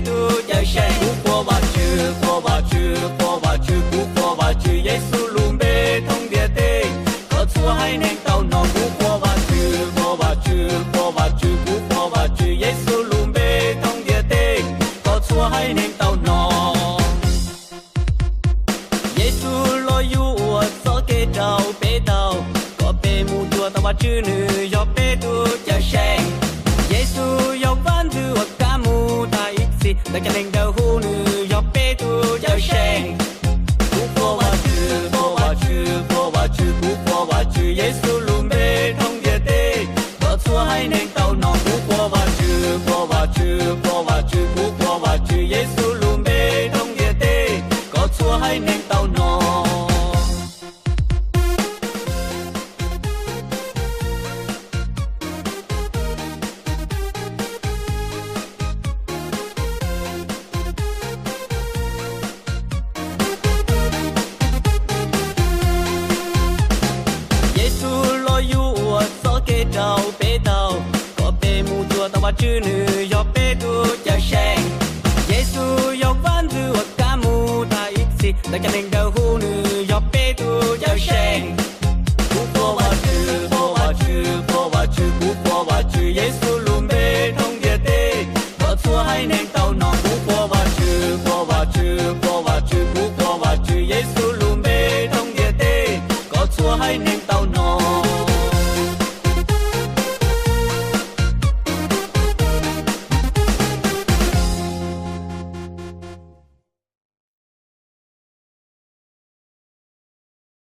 tug Cawmseej. Kuv qhuas Vajtswv, qhuas Vajtswv, qhuas Vajtswv, kuv qhuas Vajtswv, Yexus lub npe thoob ntiaj teb, kom txhua haiv neeg tau hnov. Kuv qhuas Vajtswv, qhuas Vajtswv, qhuas Vajtswv, kuv qhuas Vajtswv, Yexus lub npe thoob ntiaj teb, kom txhua haiv neeg tau hnov. Yexus los yug ua txoj kev rau peb tau, kom peb mus cuag tau Vajtswv, nws yog peb tug Cawmseej. Yexus yog Vaj Ntxwv uas kaj mus tas ib txhis, ntawm cov neeg dawb huv, nws yog peb tug Cawmseej. Kuv qhuas Vajtswv, qhuas Vajtswv, qhuas Vajtswv, kuv qhuas Vajtswv, Yexus lub npe thoob ntiaj teb, kom txhua haiv neeg tau hnov. Kuv qhuas Vajtswv, qhuas Vajtswv, qhuas Vajtswv, kuv qhuas Vajtswv, Yexus lub npe thoob ntiaj teb, kom txhua haiv neeg tau hnov. Yexus los yug ua txoj kev rau peb tau, kom peb mus cuag tau Vajtswv, nws yog peb tug Cawmseej. Yexus yog Vaj Ntxwv uas kaj mus tas ib txhis, ntawm cov neeg dawb huv, nws yog peb tug Cawmseej.